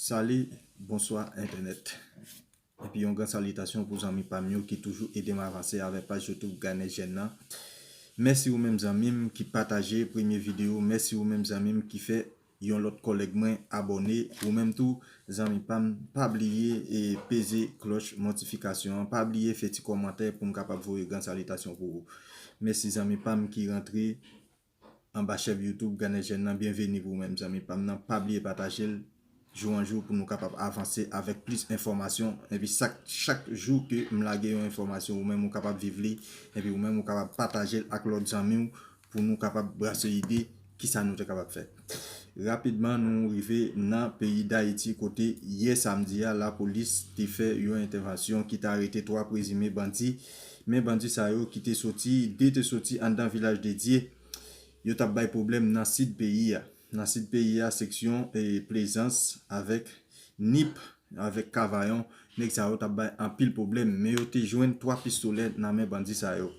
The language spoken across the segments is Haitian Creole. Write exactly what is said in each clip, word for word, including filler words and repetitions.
Sali, bonswa entènèt. Epi yon gran salitasyon pou zanmi pa m yo ki toujou ede m avanse avèk paj YouTube Ganè Jèn nan. Mèsi ou menm zanmi m ki pataje premye videyo. Mèsi ou menm zanmi m ki fè yon lòt kòlèg mwen abòne. Ou menm tou, zanmi pa m, pa bliye e peze klòch notifikasyon an. Pa bliye fè ti kòmantè pou m kapab voye gran salitasyon pou ou. Mèsi zanmi pa m ki rantre anba chèf YouTube Ganè Jèn nan. Byenveni pou ou menm zanmi pa m nan. Pa bliye pataje l jou an jou pou nou kapab avanse avèk plis enfòmasyon. Epi sak, chak jou ke m lage yon enfòmasyon, ou menm ou kapab viv li. Epi ou menm ou kapab pataje l ak lòt zanmi w pou nou kapab brase ide kisa nou te kapab fè. Rapidman, nou rive nan peyi Dayiti kote yè samdi a, lapolis te fè yon entèvansyon ki te arete twa prezime bandi. Men bandi sa yo ki te soti, de te soti anndan Vilaj de Dye, yo t ap bay pwoblèm nan sid peyi a. Nan sid peyi a, seksyon e Plezans avèk Nip, avèk Kavayon, nèg sa yo t ap bay anpil pwoblèm, men yo te jwenn twa pistolè nan men bandi sa yo.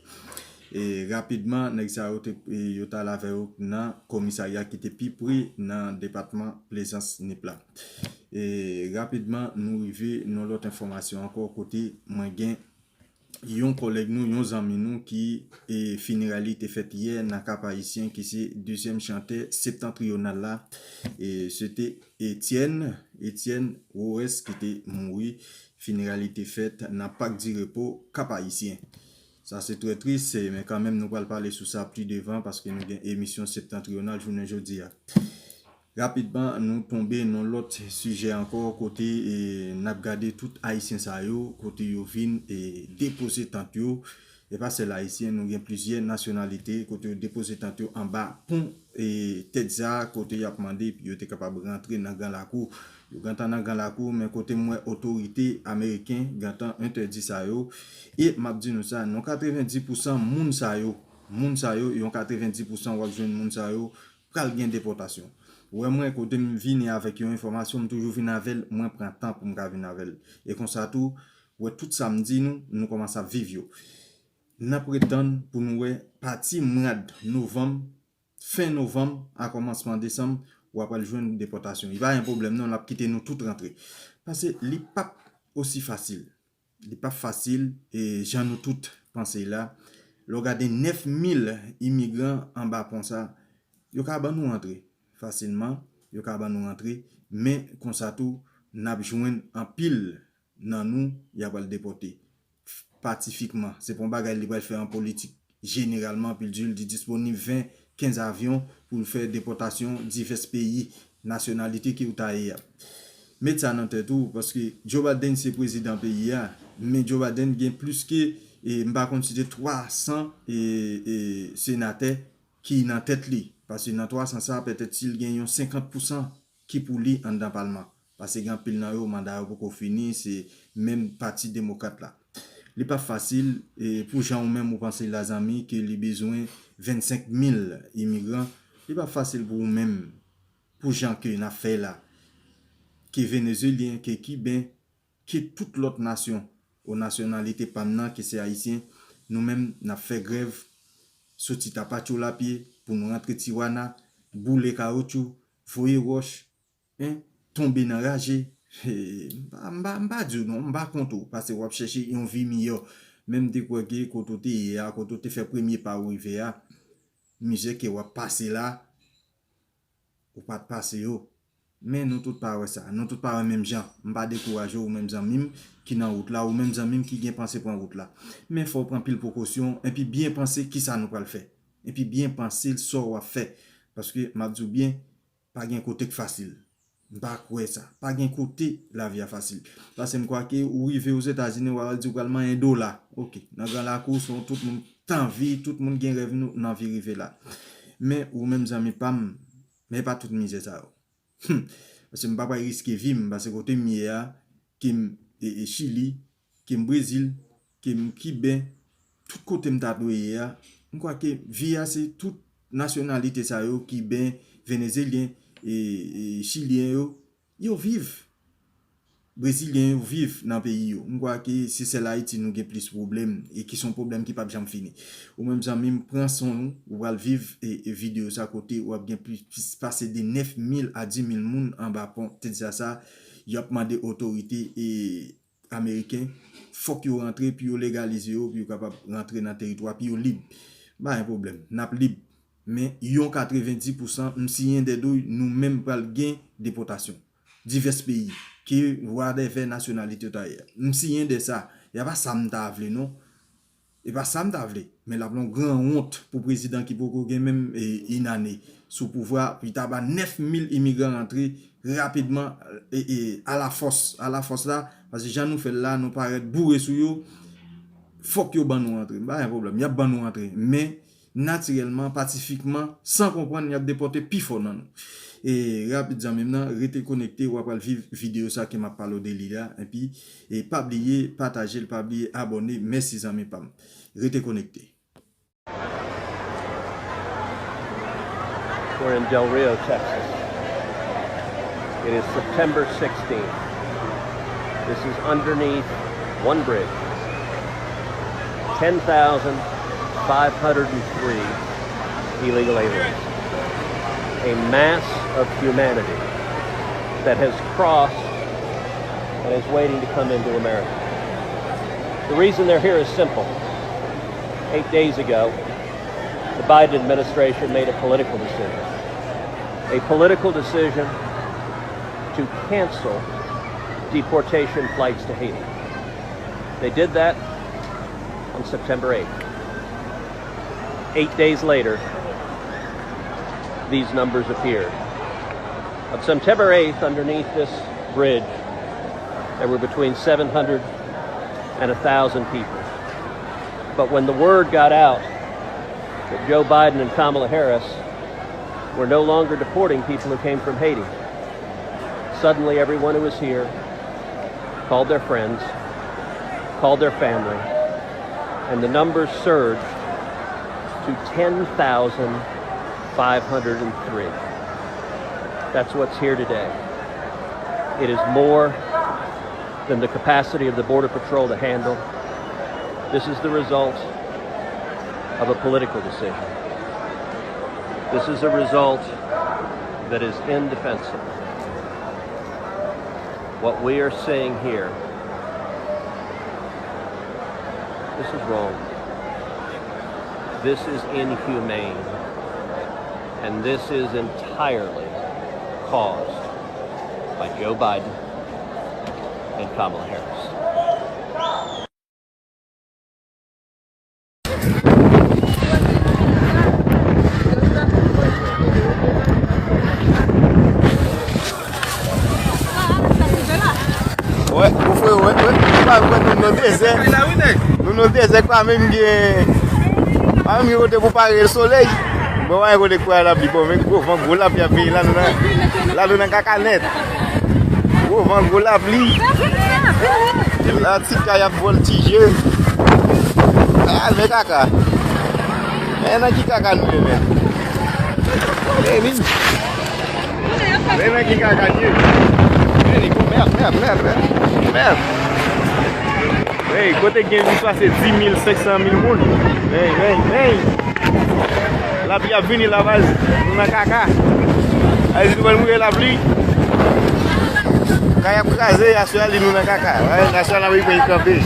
E rapidman, nèg sa yo te, e yo t al avè yo nan komisarya ki te pi pre nan depatman Plezans Nip la. E rapidman, nou rive nan lòt enfòmasyon ankò kote mwen gen yon kòlèg nou, yon zanmi nou ki e, finera li te fèt yè nan Kap Ayisyen, ki se dezyèm chantè Septantriyonal la. E, se te Etienne, Etienne Roes ki te mouri. Finera li te fèt nan Pak di Repo, Kap Ayisyen. Sa se trè tris, men kanmenm nou pral pale sou sa pli devan paske nou gen emisyon Septantriyonal jounen jodi a. Rapidman, nou tonbe nan lòt sijè ankò kote e, n ap gade tout Ayisyen sa yo, kote yo vin e, depoze tant yo. E pa sèl Ayisyen, nou gen plizyè nasyonalite kote yo depoze tant yo anba pon e, Texas, kote y ap mande yo te kapab rantre nan Gran Lakou. Yo gentan nan Gran Lakou, men kote m wè otorite ameriken gentan entèdi sa yo. E m ap di nou sa, non katrevendis pousan moun sa yo, moun sa yo, yon katrevendis pousan w ap jwenn moun sa yo, pral gen depòtasyon. Ou wè mwen, kote m vini avèk yon enfòmasyon, m toujou vin avè l, mwen pran tan pou m ka vin avè l. E konsa tou, ou wè tout sa m di nou, nou kòmanse ap viv yo. N ap ret tann pou nou wè pati mwad novanm, fen novanm a kòmansman desanm, w ap pral jwenn depòtasyon. Li pa gen pwoblèm non, l ap kite nou tout rantre. Paske li p ap osi fasil. Li p ap fasil, e jan nou tout panse la. Lè w gade nèf mil imigran anba pon sa, yo ka ban nou rantre fasilman, yo ka ban nou rantre, men konsa tou, n ap jwenn anpil nan nou, y ap al depòte. Pasifikman. Se pa yon bagay li pral fè an politik. Jeneralman, pou l di, l di disponib ven, kenz avyon pou l fè depòtasyon divès peyi, nasyonalite ke w ta ye a. Met sa nan tèt ou, paske Joe Biden se prezidan peyi a, men Joe Biden gen plis ke, e, m pa konn si se twa san e, e, senatè ki nan tèt li. Paske nan twa san sa, petèt si l gen yon senkant pousan ki pou li anndan palman. Paske gen anpil nan yo, manda yo poko fini, se menm pati demokrat la. Li pa fasil, e, pou jan ou menm ou panse la zanmi, ke li bezwen vennsenk mil imigran. Li pa fasil pou ou menm, pou jan ke n ap fè la. Ke Venezuelyen, ke Kiben, ke tout lòt nasyon, o nasyonalite pa m nan, ke se Ayisyen, nou menm, n ap fè grèv, soti Tapachula pye, pou nou rantre Tijuana, boule kawotchou, voye wòch, en, tonbe nan raje. He, m pa, m pa, m pa di w non, m pa kont ou, paske w ap chèche yon vi miyò. Men m te kwè ke kote w te ye a, kote w te fè premye pa w rive a, mizè ke w ap pase la, ou pa t pase yo. Men nou tout pa wè sa, nou tout pa wè menm jan. M pa dekouraje w, ou menm zanmi m ki nan wout la, ou menm zanmi m ki gen panse pran wout la. Men fò w pran pil prekosyon, epi byen panse kisa nou pral fè. Epi byen panse sa w ap fè. Paske m ap di w byen, pa gen kote k fasil. M pa kwè sa. Pa gen kote lavi a fasil. Paske m kwè ke ou rive Ozetazini, w al di w pral manyen dola. Oke. Nan Gran Lakou, se yon tout moun t anvi, tout moun gen rèv nou, n anvi rive la. Men ou menm zanmi pa m, men e pa tout mizè sa yo. Hmm. Paske m pa pral riske vi m, paske kote m ye a, ke m e, e Chili, ke m Brezil, ke m Kiben, tout kote m ta dwe ye a, m kwè ke vi a se tout nasyonalite sa yo, Kiben, Venezelyen, e, e Chilyen yo, yo viv. Brezilyen yo viv nan peyi yo. M kwè ke se sèl Ayiti nou gen plis pwoblèm, e ki se yon pwoblèm ki p ap janm fini. Ou menm zanmi m, pran san w, ou pral viv e, e videyo sa kote w ap gen plis, plis pase de nèf mil a dis mil moun anba pon Texas sa. Y ap mande otorite e ameriken, fòk yo rantre pou yo legalize yo, pou yo kapab rantre nan teritwa, pou yo lib. Pa gen pwoblèm, n ap lib. Men yon katrevenndis pousan, m siyen dèdouy, nou menm pral gen depòtasyon. Divès peyi, ke whatever nasyonalite w ta ye. M siyen dè sa. E pa sa m ta vle, non. E pa sa m ta vle. Men l ap yon gran wont pou prezidan ki poko gen menm e, inane sou pouvwa, pou ta ba nèf mil imigran rantre rapidman e, e, alafòs. Alafòs la, paske jan nou fè l la, nou parèt boure sou yo, fòk yo ban nou rantre. M pa gen pwoblèm, y ap ban nou rantre. Men, natirèlman, pasifikman, san konprann, y ap depòte pi fò nan nou. E rapid zanmi m nan, rete konekte, w ap pral viv videyo sa ke m ap pale w de li la. Epi, e pa bliye pataje l, pa bliye abòne. Mèsi zanmi pa m. Rete konekte. We're in Del Rio, Texas. It is September sixteenth. This is underneath one bridge. Ten thousand five hundred three illegal aliens. A mass of humanity that has crossed and is waiting to come into America. The reason they're here is simple. Eight days ago, the Biden administration made a political decision. A political decision to cancel deportation flights to Haiti. They did that on September eighth. Eight days later, these numbers appeared. On September eighth, underneath this bridge, there were between seven hundred and a thousand people. But when the word got out that Joe Biden and Kamala Harris were no longer deporting people who came from Haiti, suddenly everyone who was here called their friends, called their family, and the numbers surged to ten thousand five hundred three. That's what's here today. It is more than the capacity of the Border Patrol to handle. This is the result of a political decision. This is a result that is indefensible. What we are seeing here, this is wrong. This is inhumane. And this is entirely caused by Joe Biden and Kamala Harris. Wè, mon frè, wè, wè. Pa wè, nou nan dezè. Nou nan dezè, pa menm gen, pa menm gen kote pou pare solèy. Bon, pa gen kote pou pare lapli. Bon, men gwo van, gwo lapli ap vini la, nou nan, la, nou nan kaka nèt. Gwo van, gwo lapli. La, ti kay ap vòltije. Al, men kaka. Men nan ki kaka nou ye, men? Men, men. Men nan ki kaka n ye. Men li kon mèd, mèd, mèd, mèd. Mèd. Hey, kote gen plis pase dis mil senk san mil moun. Hey, hey, hey. Lapli ap vini la, baz. Nou nan kaka. Ayiti, nou pral mouri lapli. Kay ap kraze, aswè a li nou nan kaka. Wè, nasyon ameriken kanpe.